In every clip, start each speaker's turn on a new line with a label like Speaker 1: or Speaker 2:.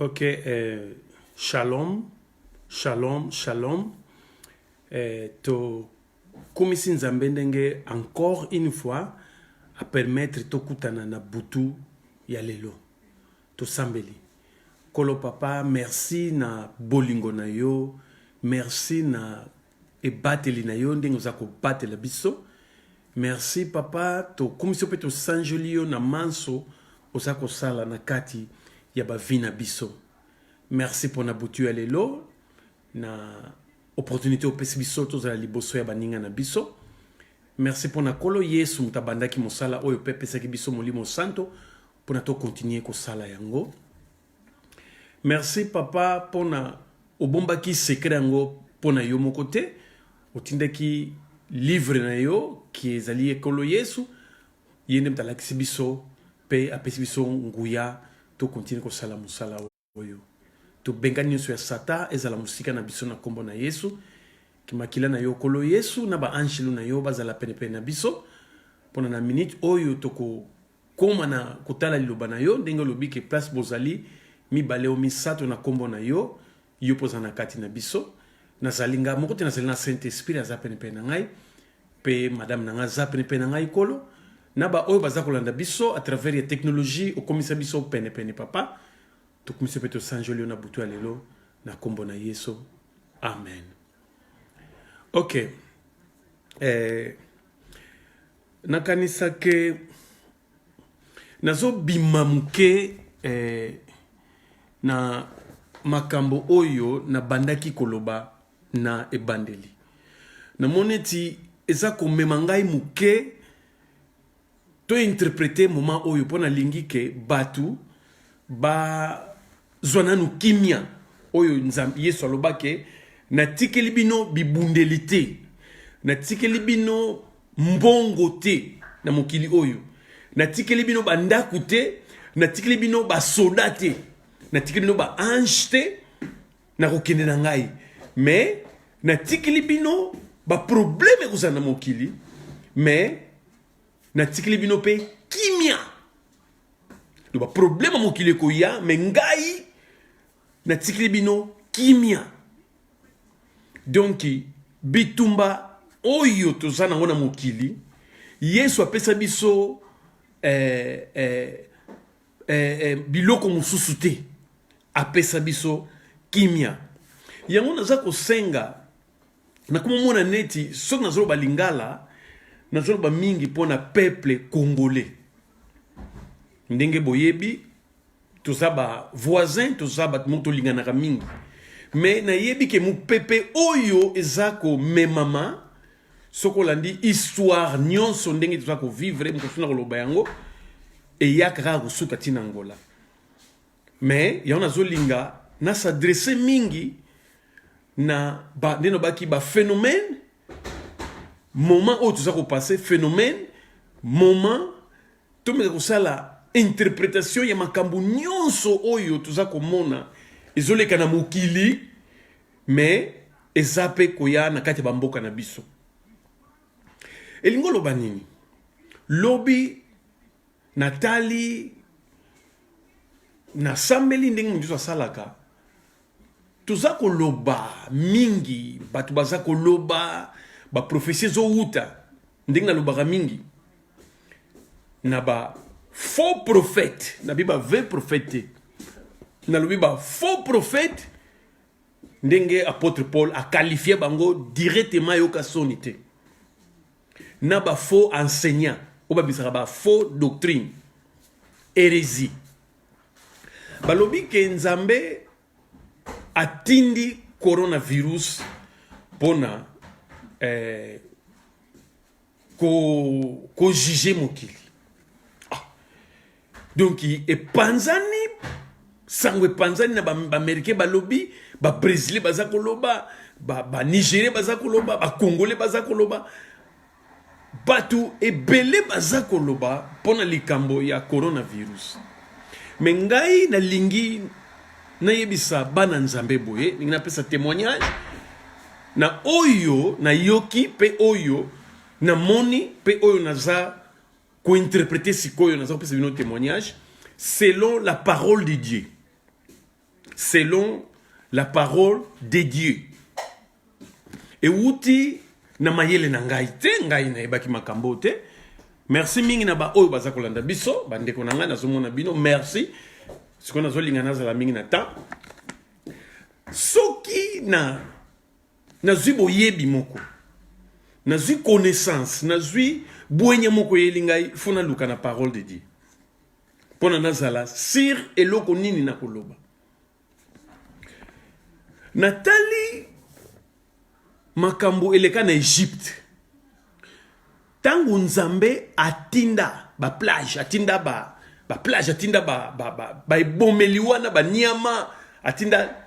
Speaker 1: Ok, eh, shalom, shalom, shalom. Eh, to kumisi Nzambe ndenge encore une fois a permettre tokutana na butu ya lelo. Tosambeli. Kolo papa, merci na bolingo na yo, merci na ebateli na yo ndenge oza kobatela biso. Merci papa, tokumisi yo mpe tosanjoli yo na manso oza kosala na kati ya ba vie na biso. Merci pona butu ya lelo na opportunité opesi biso tozala liboso ya baninga na biso. Merci pona Nkolo Yesu moto abandaki mosala oyo mpe apesaki biso Molimo Santo pona to continuer kosala yango. Merci papa pona obombaki secret yango pona yo moko te, otindaki livre na yo ki ezali ye Nkolo Yesu, ye nde moto alakisi biso mpe apesi biso nguya to continuer kosala mosala oyo. Tobengani nyonso ya Satan ezala mosika na biso na kombo na Yesu. Ki makila na yo Nkolo Yesu na ba angelu na yo bazala penepene na biso pona na minute oyo toko koma na kotala liloba na yo ndenge olobi ke place bozali mibale o misato na kombo na yo, yo mpo oza na kati na biso. Nazali nga moko te, nazali na Saint Esprit aza penepene na ngai mpe madame na ngai aza penepene na ngai Nkolo, na ba oyo baza kolanda biso à travers ya technologie, okomisa biso penepene papa. Tokumisi mpe tosanjoli yo na butu ya lelo na kombo na Yesu, amen. Ok, eh, nakanisa ke nazobima moke eh, na makambo oyo nabandaki koloba na ebandeli. Namoni eti eza komema ngai moke to interpreter moment oyo mpo nalingi ke bato bazwa nanu kimia oyo Nzambe Yesu aloba ke natikeli bino bibundeli te, natikeli bino mbongo te na mokili oyo, natikeli bino bandako te, natikeli bino basoda te, natikeli bino ba ange te, nakokende na ngai mais natikeli bino ba problème ekozala na mokili mais natikeli bino mpe kimia. Donc ba problème ya mokili ekoya mais ngai natikeli bino kimia. Donc bitumba oyo toza nango na mokili, Yesu apesa biso eh, eh, eh, eh, biloko mosusu te, apesa biso kimia. Yango naza kosenga, nakomomona neti soki nazoloba lingala, nazoloba mingi mpo na peuple congolais. Ndenge boyebi toza ba voisin, toza bato moko tolinganaka mingi, mais nayebi ke mopepe oyo eza komemama, soki olandi histoire nyonso ndenge toza kovivre, mokosu na koloba yango eyaka kaka kosuka ti na Angola. Mais yango nazolinga na s'adresser mingi na ba, nde nalobaki ba phénomène moment oyo toza kopasser, phénomène moment tomeka kosala interpretation ya makambo nyonso oyo toza komona ezoleka na mokili, mais eza mpe koya na kati ya bamboka na biso. Elingi oloba nini? Lobi natali, nasambeli ndenge moto nyonso asalaka. Toza koloba mingi, bato baza koloba, ba prophetie ezowuta, ndenge nalobaka mingi na ba faux prophète, nabi ba vrai prophète te, nalobi ba faux prophète ndenge apôtre Paul a qualifié bango directement, yoka soni te, na ba faux enseignant oyo babisaka ba faux doctrine, hérésie. Balobi ke Nzambe atindi coronavirus pona eh, ko ko juger mokili. Ah. Donc epanzani sango, epanzani na ba Américain balobi, ba Brésilien baza koloba, ba Nigérien baza koloba, ba Congolais baza koloba, bato ebele baza koloba mpona likambo ya coronavirus. Me ngai nalingi nayebisa bana Nzambe boye, ndenge napesa témoignage na oyo nayoki mpe oyo namoni mpe oyo naza kointerprete sikoyo, naza kopesa bino témoignage selon la parole de Dieu. selon la parole de Dieu. Ewuti na mayele na ngai te, ngai nayebaki makambo te. Merci mingi na baoyo baza kolanda biso, bandeko na ngai, nazomona bino, merci. Sikoyo nazolinga nazala mingi na temps. Soki na nazwi boyebi moko, nazwi connaissance, nazwi bwenya moko eyeli ngai, fo naluka na parole de Dieu mpo na nazala sur eloko nini nakoloba. Natali makambo eleka na Egypte ntango Nzambe atinda baplage, atinda ba baplage, atinda baebomeli ba, ba, ba wana baniama, atinda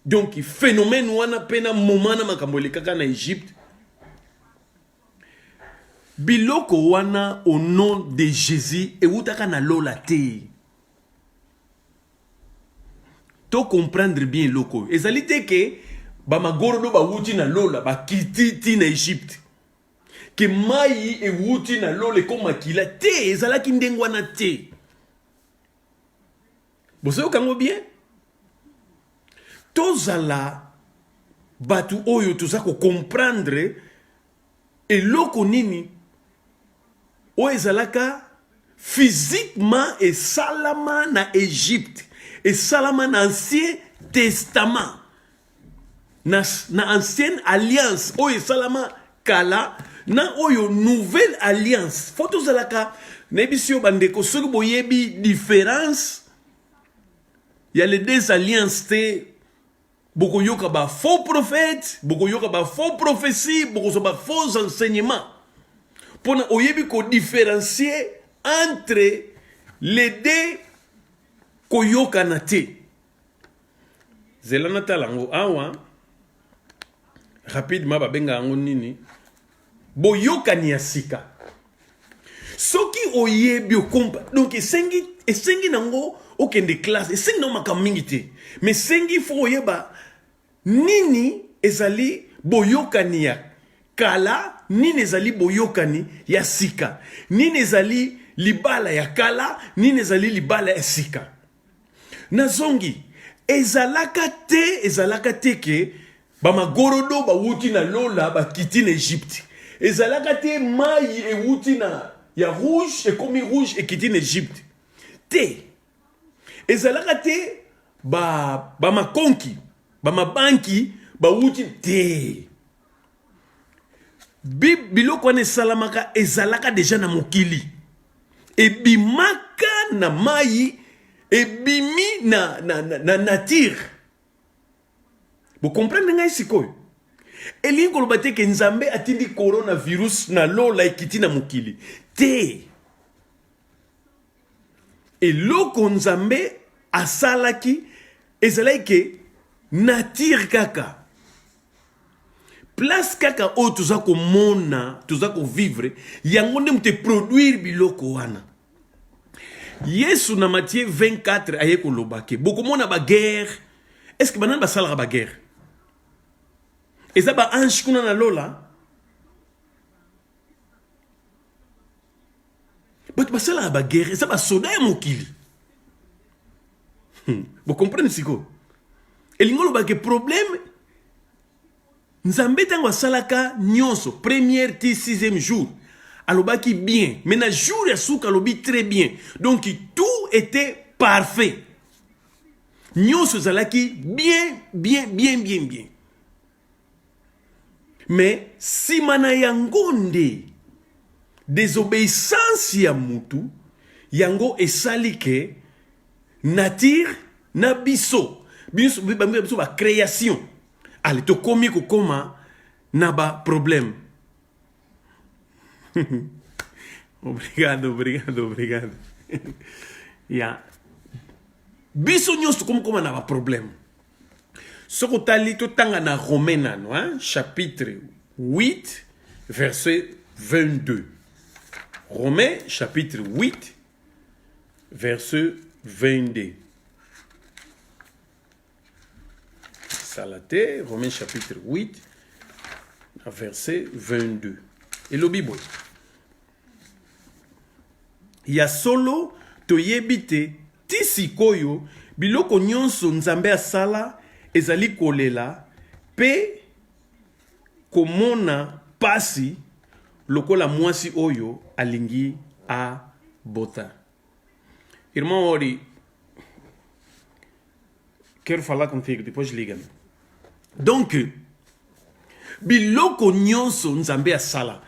Speaker 1: donc phénomène wana mpe na moment na makambo elekaka na Egypte. Biloko wana au nom de Jésus ewutaka na lola te. To comprendre bien eloko oyo ezali te ke bamagorodo bawuti na lola bakiti ti na Egypte, ke mai ewuti na lola ekoma makila te. Ezalaki ndenge wana te. Bozoyoka yango bien? Tozala bato oyo toza kocomprendre eloko nini oyo ezalaka physiquement esalama na Egypte, esalama na Ancien Testament, na ancienne alliance oyo esalama kala na oyo nouvelle alliance. Fo tozalaka, nayebisi yo bandeko, soki boyebi différence ya les deux alliances te, bokoyoka ba faux prophètes, bokoyoka ba faux prophéties, bokozwa ba faux enseignements. Mpona oyebi kodifférencier entre les deux, koyokana te. Zela natala yango awa rapidement. Babenga yango nini? Boyokani ya sika. Soki oyebi okompa, donc esengi nango okende classe, esengi nango makambo mingi te, mais esengi fo oyeba nini ezali boyokani ya kala, nini ezali boyokani ya sika, nini ezali libala ya kala, nini ezali libala ya sika. Nazongi, ezalaka te, ezalaka te ke bamagorodo bawuti na lola bakiti na Egypte. Ezalaka te mai ewuti na ya rouge, ekomi rouge, ekiti na Egypte te. Ezalaka te bamakonki, bamabanki bawuti te. Biloko wana esalamaka, ezalaka deja na mokili, ebimaka na mai, ebimi na nature. Bocomprendre ngai sikoyo? Elingi koloba te ke Nzambe atindi coronavirus na lola ekiti na mokili te. Eloko Nzambe asalaki ezalaki ke nature kaka, place kaka oyo toza komona, toza kovivre, yango nde moto eproduire biloko wana. Yesu na Matthieu 24 aye koloba ke bokomona baguerre. Est ce que banani basalaka baguerre? Eza baange kuna na lola? Bato basalaka baguerre eza basoda ya mokili. Bocomprendre sikoyo? Elingi oloba ke problème, Nzambe ntango asalaka nyonso, première ti sixième jour, alobaki bien, mais na jour ya suka alobi très bien. Donc tout était parfait, nyonso ezalaki bien, bien, bien, bien, bien. Mais nsima na yango nde désobéissance ya mutu yango esali ke nature na biso, biso biso bacréation, ale tokomi kokoma na baproblème. Obrigado, obrigado, obrigado. Ya biso nyonso tokomi kokoma na baproblème. Soki otali, totanga na Romain nano, hein? Chapitre 8, verset 22. Romain chapitre 8, verset 22. Sala te. Romain chapitre 8 na verset 22 elobi boye: ya solo toyebi te ti sikoyo. Biloko nyonso Nzambe asala ezali kolela mpe komona pasi lokola mwasi oyo alingi abota. Irmão Ori, quero falar contigo, depois liga-me. Donc, biloko nyonso Nzambe asala,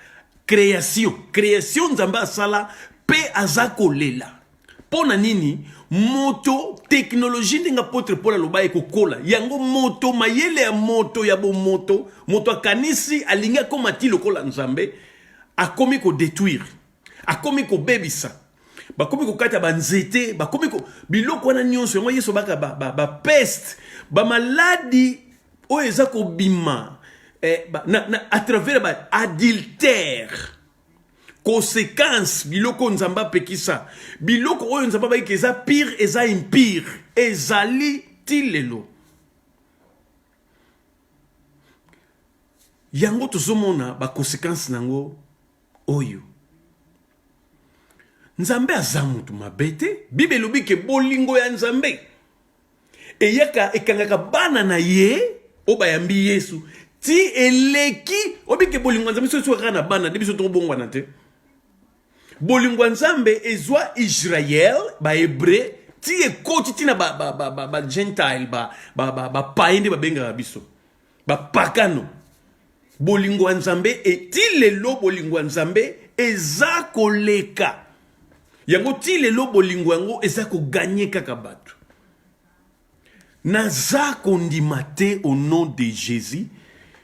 Speaker 1: création, création Nzambe asala pe aza kolela. Mpo na nini moto teknologie ndenge apotre Paul aloba ekokola yango moto mayele ya moto ya bomoto moto akanisi alingi akoma ti lokola Nzambe akomi kodetruire akomi kobebisa bakomi kokata banzete bakomi ko biloko wana nyonso yango Yesu baka bapeste ba bamaladi oyo eza kobima eh, ba, na, na, à travers ba adultère conséquence biloko oyo nzambe apekisa biloko oyo nzambe abayiki eza pire eza impire ezali ti lelo yango tozomona baconséquence na yango oyo nzambe aza motu mabe te bible elobi ke bolingo ya nzambe eyaka ekangaka bana na ye oyo bayambi yesu ti eleki obike bolingo ya nzambe soki kaka na bana nde biso tokobongwana te bolingo ya nzambe ezwa israel bahebreu ti ekoti ti na bagentile bapaye nde babengaka biso bapakano bolingo ya nzambe e, ti lelo bolingo ya nzambe eza koleka yango ti lelo bolingo yango eza koganye kaka bato naza kondima te au nom de jésus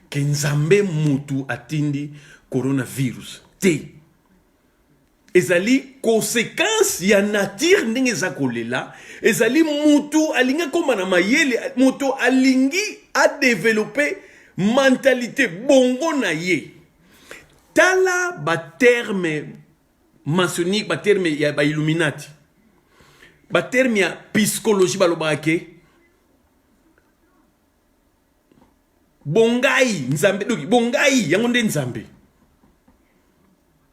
Speaker 1: ke nzambe mutu atindi coronavirus te ezali conséquence ya nature ndenge eza kolela ezali mutu alingi akoma na mayele moto alingi adevelope mentalité bongo na ye tala baterme maçonnique baterme ya bailluminati baterme ya psychologie balobaka ke bongai nzambe doki bongai yango nde nzambe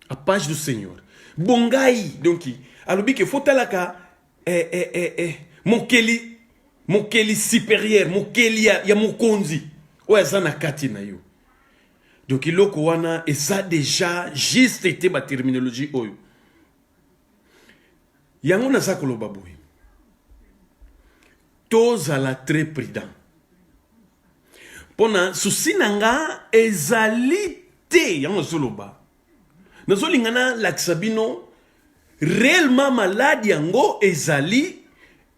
Speaker 1: a page du seigneur bongai donc alobi ke fotalaka eh, eh, eh, eh, mokeli mokeli supérieur mokeli ya, ya mokonzi oyo aza na kati na yo donc eloko wana eza deja juste te baterminologie oyo yango naza koloba boye tozala très prudent mpona susi na nga ezali te yango nazoloba nazolinga nalakisa bino réellement maladi yango ezali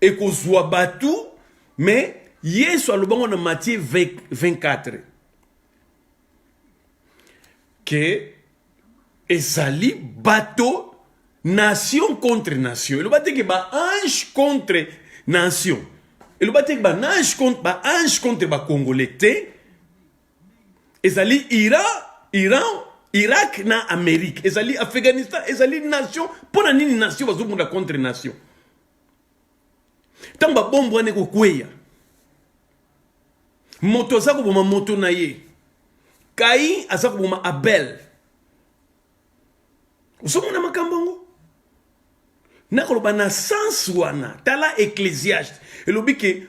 Speaker 1: ekozwa bato mais yesu alobango na matthieu 24 ke ezali bato nation contre nation eloba te ke baange contre nation eloba te ke baange contre, ba contre bacongolais te ezali iran iran irak na amérique ezali afghanistan ezali nation mpo na nini nation bazobunda contre nation ntango babombo wana ekokweya moto aza koboma moto na ye kain aza koboma abel ozomona makambo yango nakoloba na sens wana tala ecclésiaste elobi ke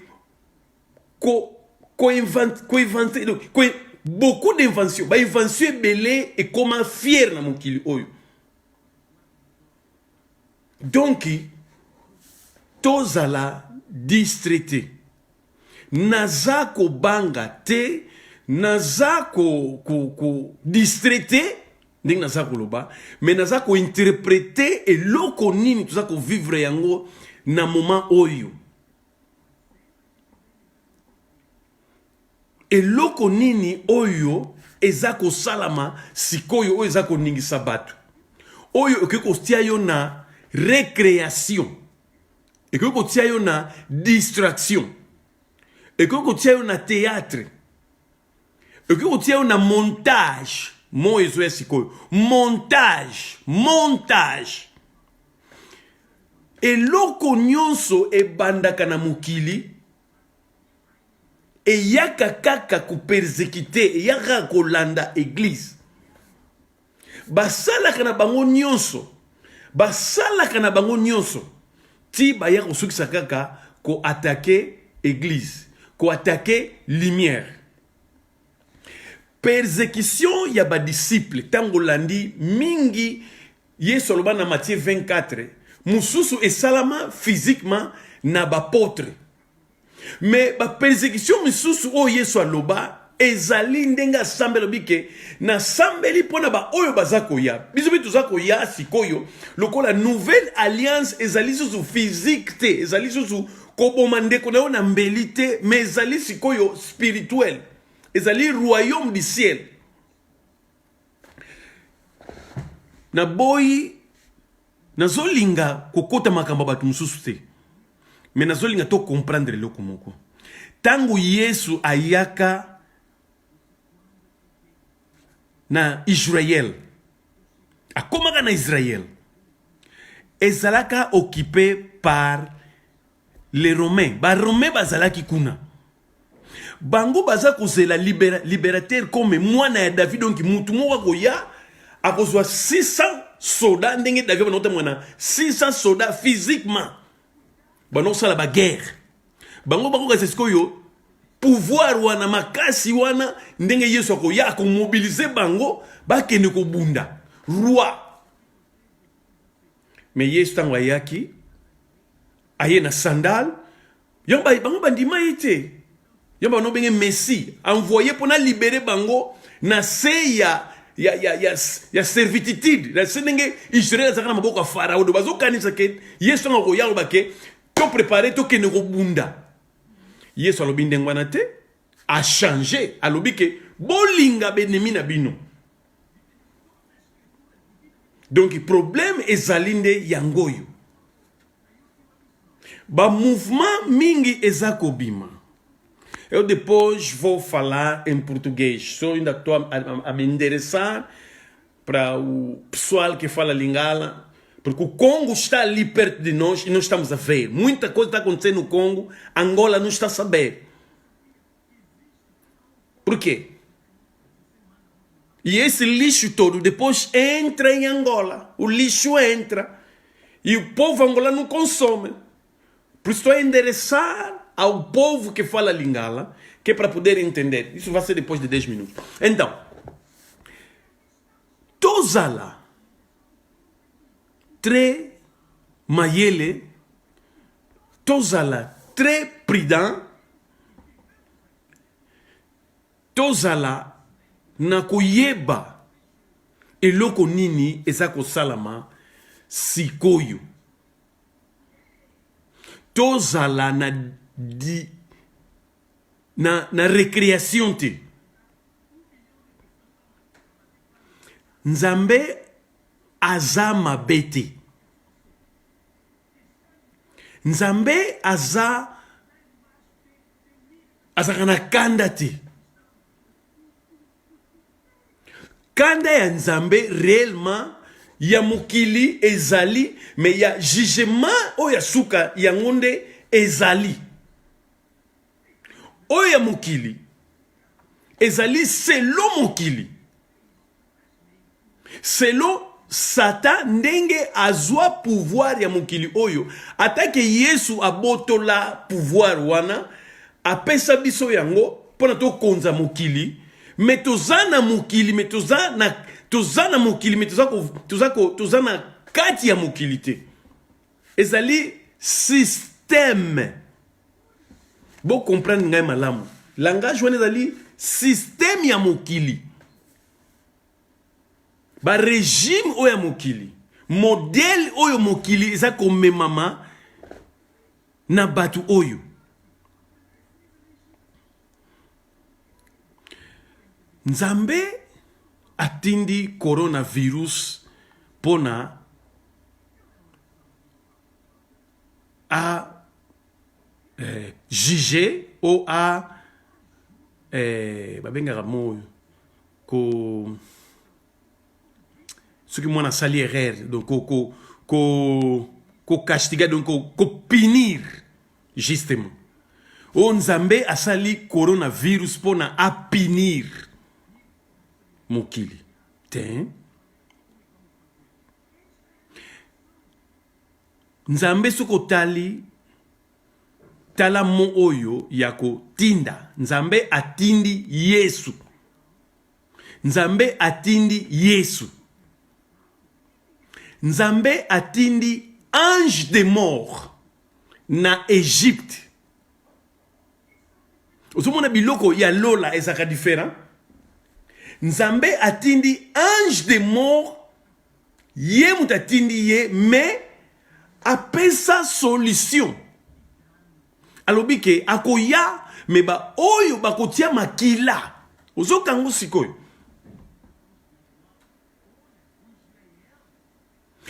Speaker 1: ko koinvente ko ko, beaucoup d'invention bainvention ebele ekoma fiere na mokili oyo donc tozala distrait te naza kobanga te naza ko, ko, ko distrait te ndenge naza koloba mais naza kointerprete eloko nini toza kovivre yango na moment oyo eloko nini oyo eza kosalama sikoyo oyo eza koningisa bato oyo ekoki kotia yo na recréation ekoki kotia yo na distraction ekoki kotia yo na théâtre ekoki kotia yo na montage mo ezoya sikoyo montage montage eloko nyonso ebandaka na mokili eyaka kaka koperzekite eyaka kaka kolanda eglize basalaka na bango nyonso basalaka na bango nyonso ti baya kosukisa kaka ko attaquer église, ko attaquer lumière. Persecution ya ba disciples ntango olandi mingi Yesu aloba na Matthieu 24 mosusu esalama physiquement na bapotre mais ba persecution misusu oyo Yesu aloba ezali ndenge asambeli alobi ke nasambeli mpo na baoyo baza koya. Biso mpe toza koya sikoyo lokola nouvelle alliance ezali susu physique te, ezali susu koboma ndeko na yo na mbeli te, mais ezali sikoyo spirituel, ezali royaume du ciel. Naboyi, nazolinga kokota makambo ya bato mosusu te, me nazolinga to comprendre eloko moko. Ntango Yesu ayaka na Israël, akomaka na Israël, ezalaka occupé par les Romains. Ba Romains bazalaki kuna. Bango baza kozela libérateur comme mwana ya David, donc mutu moko akoya akozwa 600 soldats ndenge David bana kotambola na 600 soldats physiquement bana kosala ba guerre. Bango bakokasa sikoyo pouvoir wana makasi wana ndenge Yesu akoya akomobilize bango bakende kobunda roi. Mais Yesu ntango ayaki aye na sandale yango bango bandima ye te, yango bango benge Messie envoyé mpo na libere bango na se ya servitude, na se ndenge Israël azalaka na maboko ya Farao. Do bazokanisa ke Yesu ntango akoya aloba ke to prepare tokende kobunda. Yesu alobi ndenge wana te, achange, alobi ke bolinga benemi na bino. Donc problème ezali nde yango oyo ba mouvement mingi eza kobima. Eu depois vou falar em português. Só ainda estou a me endereçar para o pessoal que fala Lingala, porque o Congo está ali perto de nós e nós estamos a ver. Muita coisa está acontecendo no Congo, Angola não está a saber. Por quê? E esse lixo todo depois entra em Angola. O lixo entra. E o povo angolano não consome. Por isso estou a endereçar ao povo que fala Lingala, que é para poder entender. Isso vai ser depois de 10 minutos. Então, tozala très mayele, tozala très prudent, tozala na koyeba eloko nini eza kosalama sikoyo. Tozala na di, na recreation te. Nzambe aza mabe te. Nzambe aza azalaka na kanda te. Kanda ya Nzambe réellement ya mokili ezali, mais ya jugement oyo ya suka yango nde ezali. Oyo ya mokili ezali selo mokili, selo Satan ndenge azwa pouvoir ya mokili oyo. Atake Yesu abotola pouvoir wana, apesa biso yango mpona tokonza mokili, me toza na mokili, me toza na mokili, me toza na kati ya mokili te. Ezali système. Bo comprendre ngai malamu. Langage wana ezali système ya mokili. Ba régime oyo ya mokili, modèle oyo mokili eza komemama na bato oyo. Nzambe atindi coronavirus pona a juger o a babengaka moyo ko soki mwana asali erreur, donc ko ko ko ko castiger, donc ko, ko punir justement. O Nzambe asali coronavirus pona a punir mokili te. Nzambe soki otali Tala mot oyo ya kotinda. Nzambe atindi Yesu. Nzambe atindi Yesu. Nzambe atindi ange de mort na Egypte. Ozomona biloko ya lola ezalaka different. Nzambe atindi ange de mort, ye moto atindi ye, mais apesa solution. Alobi ke akoya, mais ba oyo bakotia makila. Ozokango sikoyo.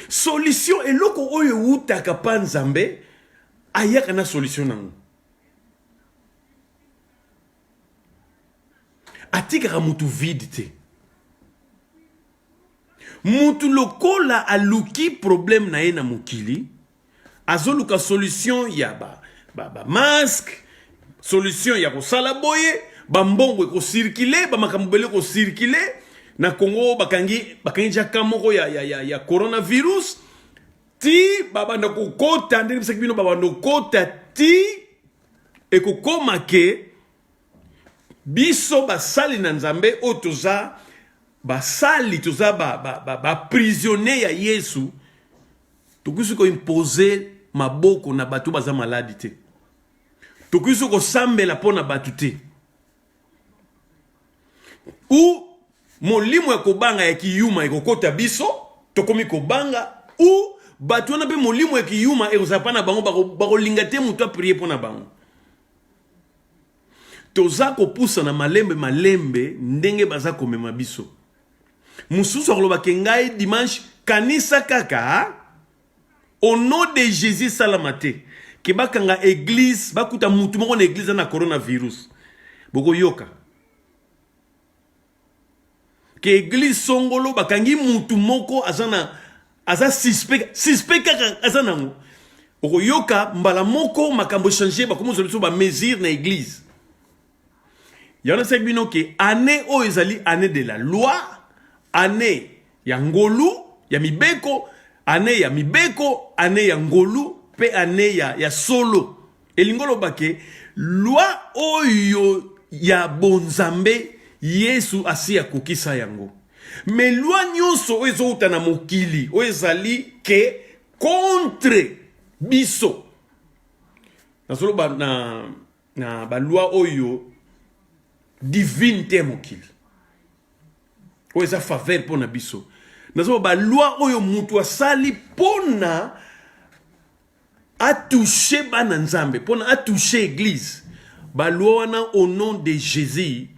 Speaker 1: Solution eloko oyo ewutaka pa Nzambe ayaka na solution nango. Atikaka mutu vide te. Mutu lokola aluki problème na ye na mokili, azoluka solution ya ba, ba, ba masque, solution ya kosala boye, ba mbongo ekocircule, ba makambo ebele ekocircule. Na Congo bakangi bakangi ja cas moko ya, ya, ya, ya coronavirus ti babanda kokota ndenge bisaki bino babanda kokota ti ekokoma ke biso basali na Nzambe oyo toza basali toza ba, ba, ba, ba prisonnier ya Yesu tokoki ko imposer maboko na bato baza maladi te, tokoki kosambela mpo na bato te, ou molimo ya kobanga ya kiyuma ekokota biso, tokomi kobanga, ou bato wana mpe molimo ya kiyuma ekozala mpa na bango, bakolinga te moto aprie mpo na bango. Toza kopusana malembe malembe ndenge baza komema biso. Mosusu akoloba ke ngai dimanche kanisa kaka au nom de Jésus salama te ke bakanga église, bakuta mutu moko na église na coronavirus. Bokoyoka ke église songolo bakangi mutu moko aza na aza suspect, suspect kaka aza nango. Okoyoka mbala moko makambo changer, bakomi biso ba mesure na église. Yango nasaki bino ke année oyo ezali année de la loi, année ya ngolu ya mibeko, année ya mibeko, année ya ngolu pe année ya, ya solo. Elingi oloba ke loi oyo ya bonzambe Yesu asi akokisa yango. Mais loi nyonso oyo ezowuta na mokili oyo ezali ke contre biso. Nazoloba na na ba loi oyo divine te ya mokili oyo eza faveur mpo na biso. Nazoloba ba loi oyo mutu asali mpona atouche bana Nzambe, mpona atouche église. Ba loi wana au nom de Jésus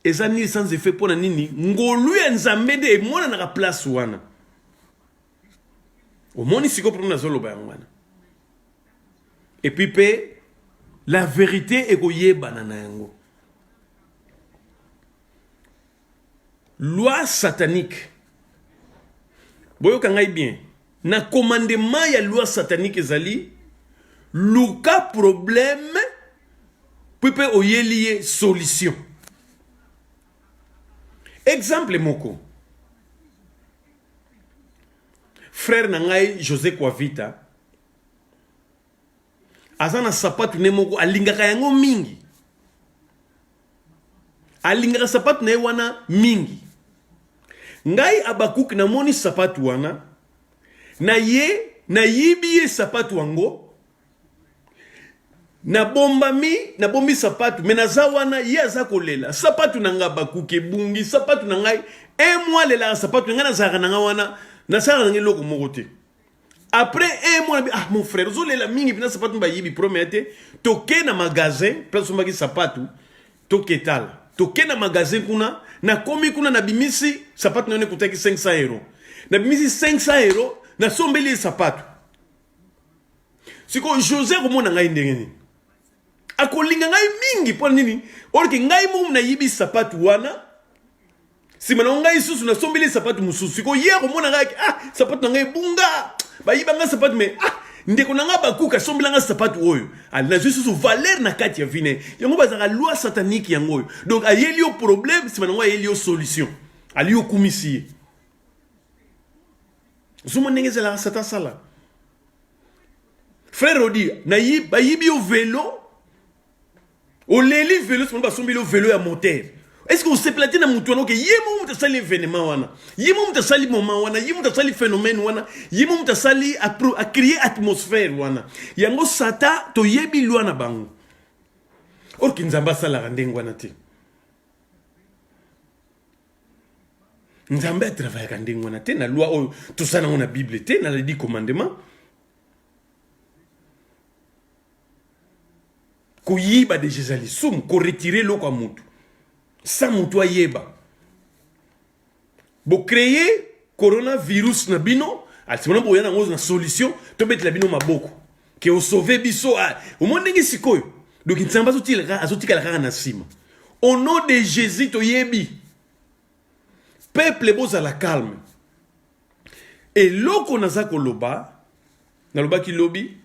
Speaker 1: eza nini sans effet mpona nini? Ngolu ya Nzambe nde emonanaka place wana. Omoni sikoyo problème nazoloba yango wana. Et puis pe la vérité ekoyebana na yango. Loi satanique. Boyoka ngai bien. Na commandement ya loi satanique ezali luka problème puis pe oyeli ye solution. Exemple moko. Frère na ngai José Kwavita aza na sapatu ne moko alingaka yango mingi. Alingaka sapatu na ye wana mingi. Ngai Habakuk namoni sapatu wana na ye nayibi ye sapatu yango, nabombami, nabombi sapatu, me naza wana ye aza kolela sapatu na ngai Habakuk ebungi sapatu na ngai. Un mois alelaka sapatu na ngai, nazalaka na ngai wana nasalaka na ngai eloko moko te. Après un mois, ah mon frère, ozolela mingi mpena sapatu bayibi premier te. Toke na magasin, place osombaki sapatu, toketala. Toke na magasin kuna, nakomi kuna nabimisi sapatu na yo ekutaki 500 euros. Nabimisi 500 euros, nasombeli ye sapatu. Sikoyo José akomona ngai ndenge nini? Akolinga ngai mingi mpo na nini? Orke ngai moko nayibi sapatu wana, sima na ngai susu nasombeli sapatu mosusu. Sikoyo ye akomona ngai ah sapatu na ngai ebunga, bayiba ngai sapatu, mais ah ndeko na ngai Bakuka asombela ngai sapatu oyo. Ah, nazwi susu valeur na kati ya vie na ye. Yango bazalaka loi satanique yango oyo. Donc ayeli yo problème, sima na ngo ayeli yo solution. Ali yo kumisi ye. Ozomona ndenge ezalaka Satan asala. Frère Rodi, bayibi yo velo, oleli velo, sima basombeli yo velo ya moteur. Est-ce que osepela te na motu wana oke ye moko moto asali événement wana, ye moko moto asali moment wana, ye moto asali phénomène wana, ye moko moto asali acréer atmosphère wana. Yango Satan toyebi loi na bango. Or que Nzambe asalaka ndenge wana te. Nzambe atravayaka ndenge wana te na loi oyo tosala yango na Bible te, na les 10 commandements. Koyiba deja eza lisumu, koretire eloko ya motu sa motu ayeba. Bocreye coronavirus na bino, atimona boya nango na solution, tobetela bino maboko ke osauve biso. Omoni ndenge sikoyo donc Nzambe azotikala kaka na nsima. Au nom de Jésus toyebi peuple bozala calme. Eloko naza koloba, nalobaki lobi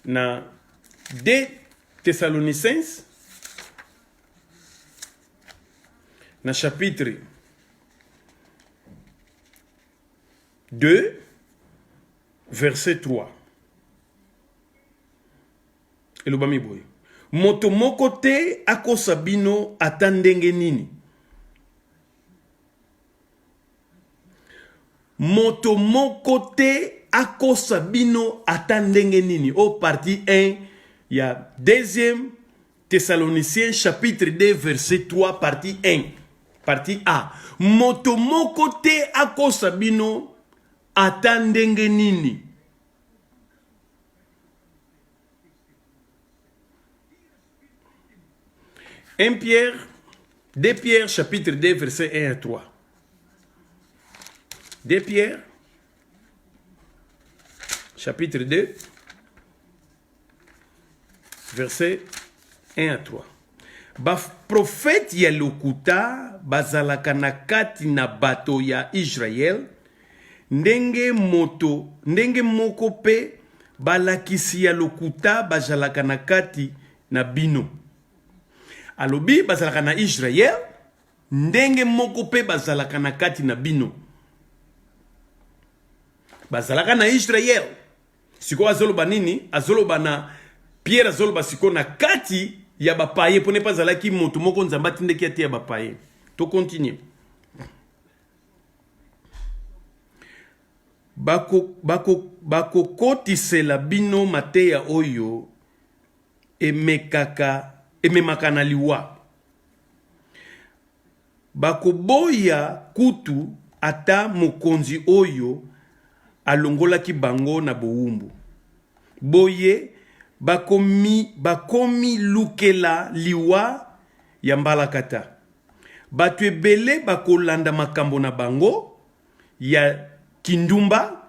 Speaker 1: na 2 Thessaloniciens na chapitre 2 verset 3 elobami boye: moto moko te akosa bino ata ndenge nini. Moto moko te akosa bino ata ndenge nini. O partie 1 ya 2e Thessaloniciens chapitre 2 verset 3 partie 1 partie A. Moto moko te akosa bino ata ndenge nini. Un Pierre, 2 Pierre chapitre 2 verset 1 à 3. 2 Pierre chapitre 2 verset 1 à 3. Baprofete ya lokuta bazalaka na kati na bato ya Israël ndenge moto ndenge moko mpe balakisi ya lokuta bazalaka na kati na bino. Alobi bazalaka na Israël ndenge moko mpe bazalaka na kati na bino. Bazalaka na Israël. Sikoyo azoloba nini? Azoloba na Pierre, azoloba sikoyo na kati ya bapaye, mpo nepa azalaki moto moko Nzambe atindaki ate ya bapaye. To continue. Bakokotisela bako, bako bino mateya oyo emekaka ememaka na liwa. Bakoboya kutu ata mokonzi oyo alongolaki bango na bowumbu. Boye bakomilukela liwa ya mbalakata. Bato ebele bakolanda makambo na bango ya kindumba,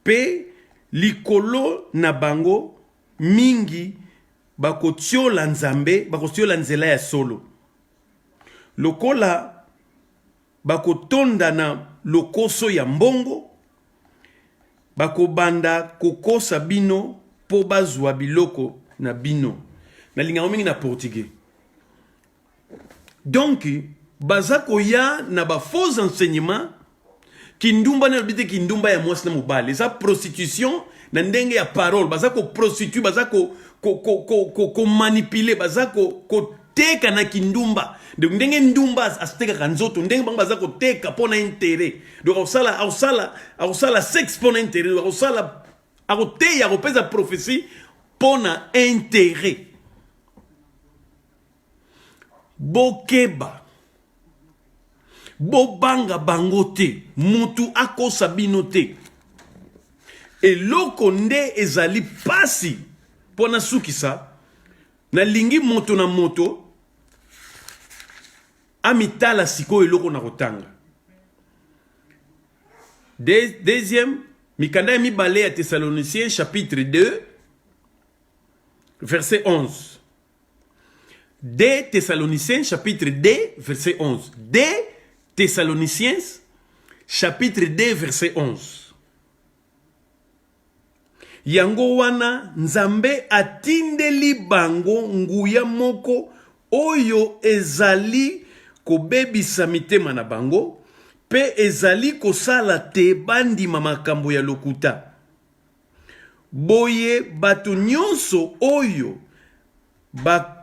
Speaker 1: mpe likolo na bango mingi bakotiola Nzambe, bakotiola nzela ya solo. Lokola bakotonda na lokoso ya mbongo, bakobanda kokosa bino mpo bazwa biloko na bino. Nalingaka mingi na portugais. Donc baza koya na ba faux enseignement. Kindumba nalobi te kindumba ya mwasi na mobali, eza prostitution na ndenge ya parole. Baza koprostitue, baza komanipule, baza koteka na kindumba. Donc ndenge ndumba atekaka nzoto, ndenge bango baza koteka mpo na intérêt. Donc akosala akosala akosala sexe mpo na intérêt, akosala, akoteya, akopesa prophétie mpo na intérêt. Bokeba, bobanga bango te, mutu akosa bino te. Eloko nde ezali pasi mpo nasukisa, nalingi moto na moto amitala sikoyo eloko na kotanga. Deuxième, mikanda ya mibale ya Thessaloniciens chapitre 2 verset 11. 2 Thessaloniciens chapitre 2 verset 11. 2 Thessaloniciens chapitre 2 verset 11. Yango wana Nzambe atindeli bango nguya moko oyo ezali kobebisa mitema na bango mpe ezali kosala te bandima makambo ya lokuta. Boye bato nyonso oyo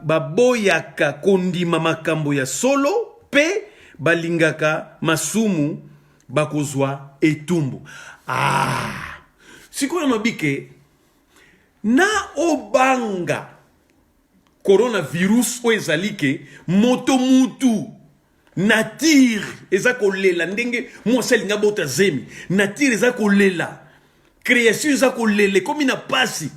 Speaker 1: baboyaka kondima makambo ya solo mpe balingaka masumu bakozwa etumbu. Ah! Sikoyo nalobi ke na obanga coronavirus oyo ezali ke moto mutu nature eza kolela ndenge mwasi alingi abota zemi nature eza kolela création eza kolela ekomi na pasi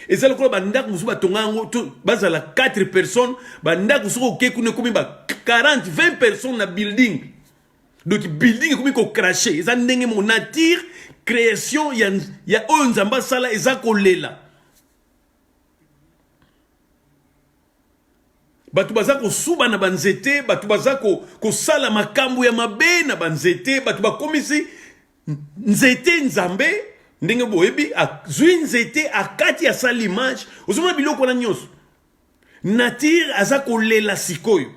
Speaker 1: eza lokola bandako mosusu batonga yango bazala 4 personnes bandako soki oke kuna ekomi ba 40 20 personnes na building donc building ekomi kocrache eza ndenge moko nature création ya, ya oyo nzambe asala eza kolela Bato baza kosuba na banzete, bato baza kosala makambo ya mabe na banzete, bato bakomisi nzete nzambe ndenge boyebi azwi nzete akati asali image ozomona biloko wana nyonso nature aza kolela sikoyo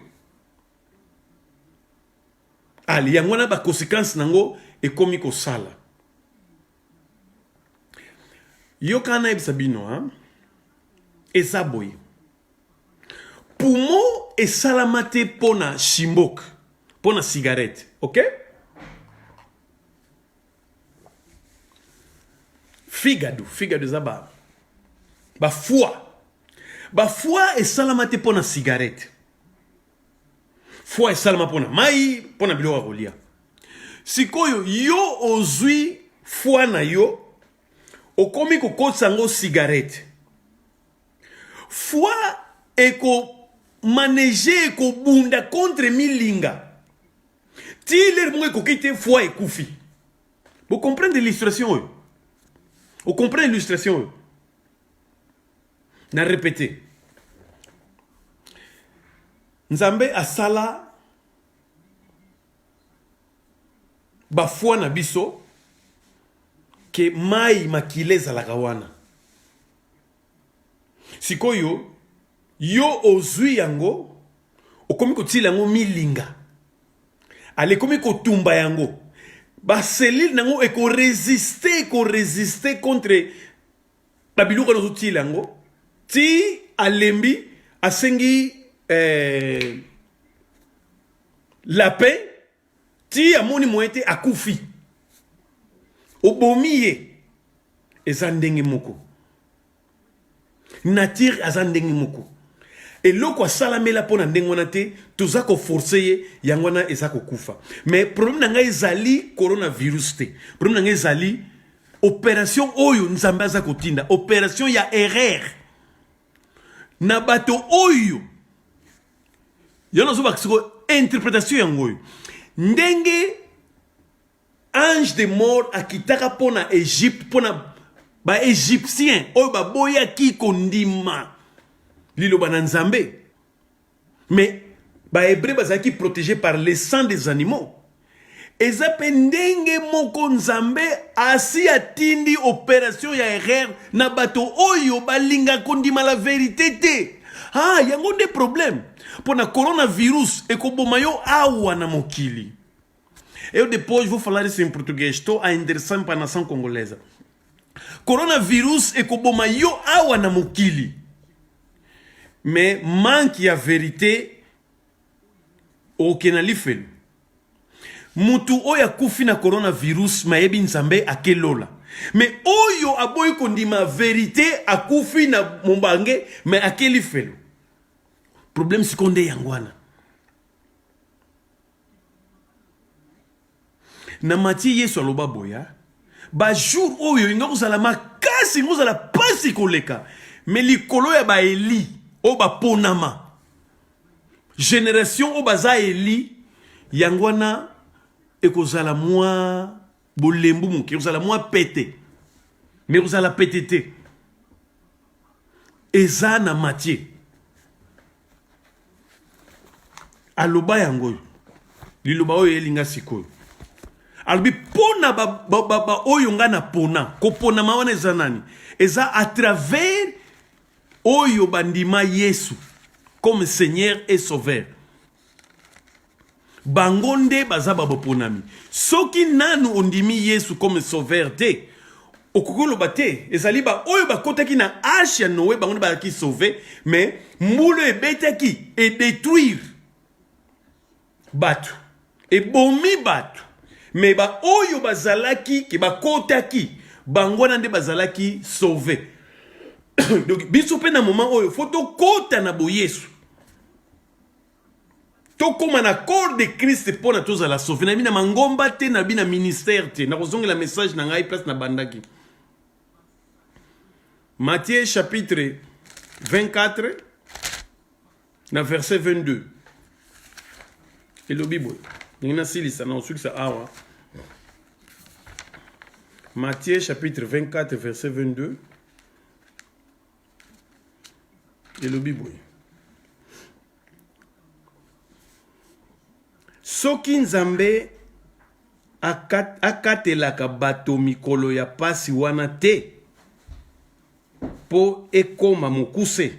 Speaker 1: ale yango wana baconsequence nango ekomi kosala yoka nayebisa bino ha eza boye Poumon esalama te mpo na shimbok, mpo na cigarette, ok? Figado, figado eza ba ba foie. Ba foie esalama te mpo na cigarette. Foie esalama mpo na mai, mpo na biloko ya kolia. Sikoyo yo ozwi foie na yo okomi kokotisa yango cigarette. Foi eko maneger ekobunda contre milinga ti lere moko ekoki te foi ekufi. Bo comprendre illustration oyo? O comprendre illustration oyo? Na répéter. Nzambe asala ba foi na biso ke mai makila ezalaka wana. Sikoyo yo ozui yango okomi kotila yango milinga ale ekomi kotumba yango ba cellule na yango eko resister eko resister contre ba biloko wana ozotila yango ti alembi asengi eh, lapin ti amoni moyen te akufi obomi ye eza ndenge moko nature aza ndenge moko eloko asalamela mpo na ndenge wana te toza koforce ye yango wana eza kokufa mais problème na ngai ezali coronavirus te problème na ngai ezali operation oyo nzambe aza kotinda operation ya erreur na bato oyo yango nazobakisa sikoyo interpretation yango oyo ndenge ange de mort akitaka mpo na egypte mpo na baegyptien oyo baboyaki kondima liloba na nzambe mais bahebreu bazalaki protégé par le sang des animaux eza mpe ndenge moko nzambe asi atindi operation ya erreur na bato oyo balinga kondima la verite te ah yango nde problème mpo na coronavirus ekoboma yo awa na mokili Eu depois vou falar isso em português. Estou a endereçar para a nação congolesa. Coronavirus ekoboma yo awa na mokili. Mais manque ya verite okende na lifelo. Mutu oyo akufi na coronavirus mais ayebi Nzambe ake lola. Mais oyo aboyi kondima verite akufi na mobange mais ake lifelo. Problème sikoyo nde yango wana. Na Matthieu Yesu aloba boye, ba jour oyo inga kozala makasi, inga kozala pasi koleka, mais likolo ya ba Eli oyo baponama, generation oyo baza Eli, yango wana ekozala mwa bolembu moke, ekozala mwa pete, mais ekozala pete te. Eza na Matthieu. Aloba yango oyo. Liloba oyo eyeli nga sikoyo. Alobi mpo na ba, ba, ba, ba oyo nga na pona. Koponama wana eza nani? Eza à travers oyo bandima Yesu comme Seigneur et Sauveur. Bango nde baza ba boponami. Soki nanu ondimi Yesu comme Sauveur te, Okoki koloba te ezali ba oyo bakotaki na arche ya Noe bango nde bazalaki sauve, mais mbula ebetaki e detruire bato, ebomi bato, mais ba oyo bazalaki ke bakotaki bango wana nde bazalaki sauve. Donc biso mpe na moment oyo fo tokota na boyesu, tokóma na corps de Christ mpo na tozala sauve. Nayebi na mangomba te, nayebi na ministère te. Nakozongela message na ngai place nabandaki. Matthieu chapitre 24 na verset 22 elobi boye, ndenge nasilisa na osukisa awa. Matthieu chapitre 24 verset 22 elobi boye: soki Nzambe akatelaka bato mikolo ya pasi wana te mpo ekoma mokuse,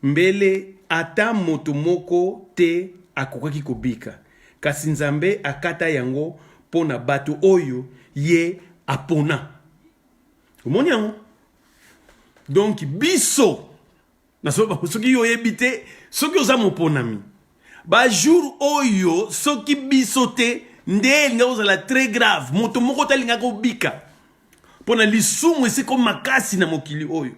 Speaker 1: mbele ata moto moko te akokaki kobika. Kasi Nzambe akata yango mpo na bato oyo ye apona. Omoni yango? Donc biso soki yo oyebi te, soki oza moponami, bajour oyo soki biso te nde elingaki kozala très grave. Moto moko te alingaki kobika, mpo na lisumu esiko makasi na mokili oyo.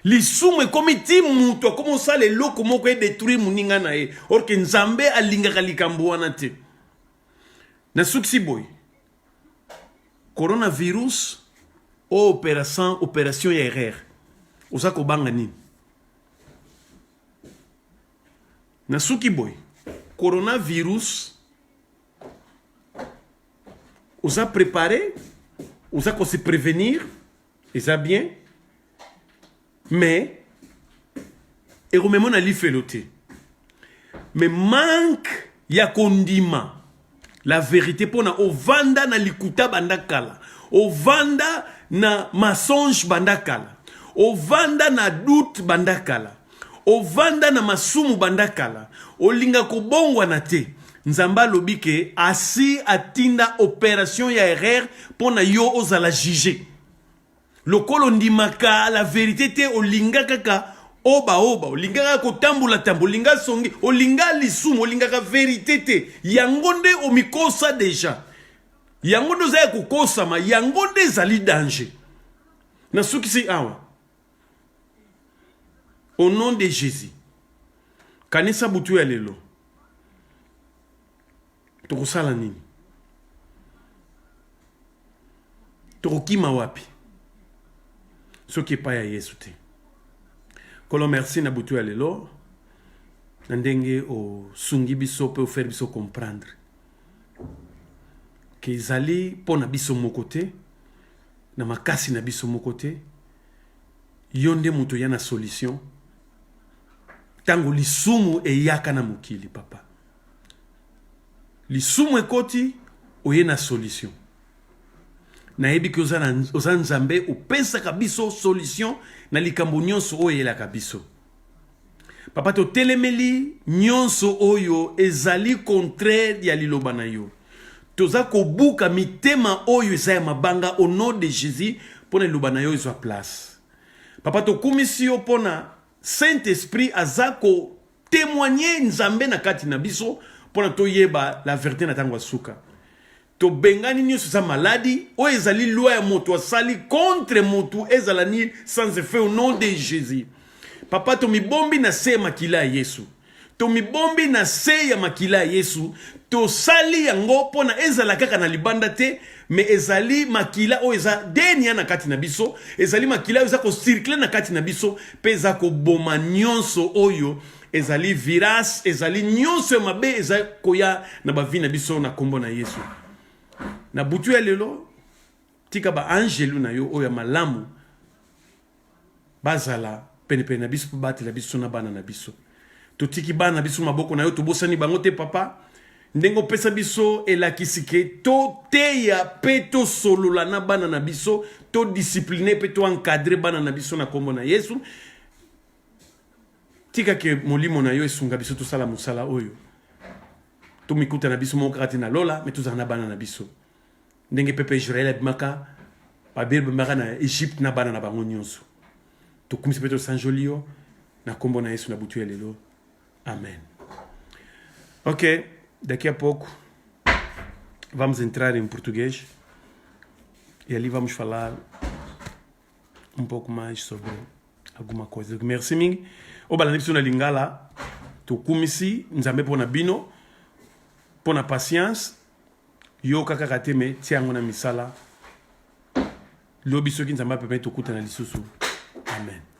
Speaker 1: Lisumu ekomi ti moto akomi osala eloko moko edétruire moninga na ye, or que Nzambe alingaka likambo wana te. Nasukisi boye: coronavirus o opération ya erreur, oza kobanga nini? Nasuki boye: coronavirus, oza préparé, oza kose prévenir, eza bien, mais ekomema na lifelo te. Mais manque ya kondima la vérité, mpona ovanda na likuta banda kala, ovanda na mensonge banda kala, ovanda na doute banda kala, ovanda na masumu banda kala, olinga kobongwana te. Nzambe alobi ke asi atinda opération ya erreur mpo na yo ozala juge. Lokola ondimaka la vérité te, olinga kaka obaoba, olinga kaka kotambola tambola, olinga songi, olinga lisumu, olingaka vérité te. Yango nde omikosa déjà, yango nde oza ya kokosama, yango nde ezali danger. Nasukisi awa au nom de Jésus. Kanisa butu ya lelo, tokosala nini? Tokokima wapi soki epai ya Yesu te? Kolo, merci na butu ya lelo, na ndenge osungi biso mpe ofaire biso comprendre ke ezali mpo na biso moko te, na makasi na biso moko te. Yo nde moto oya na solution ntango lisumu eyaka na mokili. Papa, lisumu ekoti, oye na solution. Nayebi ke oza Nzambe opesaka biso solution na likambo nyonso oyo eyelaka biso. Papa, totelemeli nyonso oyo ezali contraire ya liloba na yo. Toza kobuka mitema oyo eza ya mabanga au nom de Jésus, mpo na liloba na yo ezwa place. Papa, tokumisi yo mpo na Saint Esprit aza kotémoigne Nzambe na kati na biso, mpo na toyeba la vérité na ntango ya suka. Tobengani nyonso eza maladi oyo ezali loi ya moto asali contre motu, ezala ni sans effet au nom de Jésus. Papa, tomibombi na se ya makila ya Yesu, tomibombi na se ya makila ya Yesu. Tosali yango mpo na ezala kaka na libanda te, mais ezali makila oyo eza denia na kati na biso, ezali makila oyo eza kocircule na kati na biso mpe eza koboma nyonso oyo ezali virus, ezali nyonso ya mabe eza koya na bavie na biso, na nkombo na Yesu. Na butu ya lelo, tika baangelu na yo oyo ya malamu bazala penepene na biso mpo batela biso na bana na biso. Totiki bana na biso maboko na yo, tobosani bango te. Papa, ndenge opesa biso elakisi ke toteya mpe tosolola na bana na biso, todiscipline mpe toencadre bana na biso na nkombo na Yesu, tika ke molimo na yo esunga biso tosala mosala oyo, tomikuta na biso moko kaka te na lola, me tozala na bana na biso, ndenge pepe Israel abimaka. Babebemaka na Egypte na bana na bango nyonso. Tokumisi mpe tosanjoli yo na nkombo na Yesu na butu ya lelo. Amen. Ok, daqui a pouco vamos entrar em português e ali vamos falar um pouco mais sobre alguma coisa. Merci mingi. Oyo balandi biso na lingala, tokumisi Nzambe mpo na bino, mpo na patience. Yoka kaka te me tia yango na misala. Lobi soki Nzambe apemeli tokutana lisusu. Amen.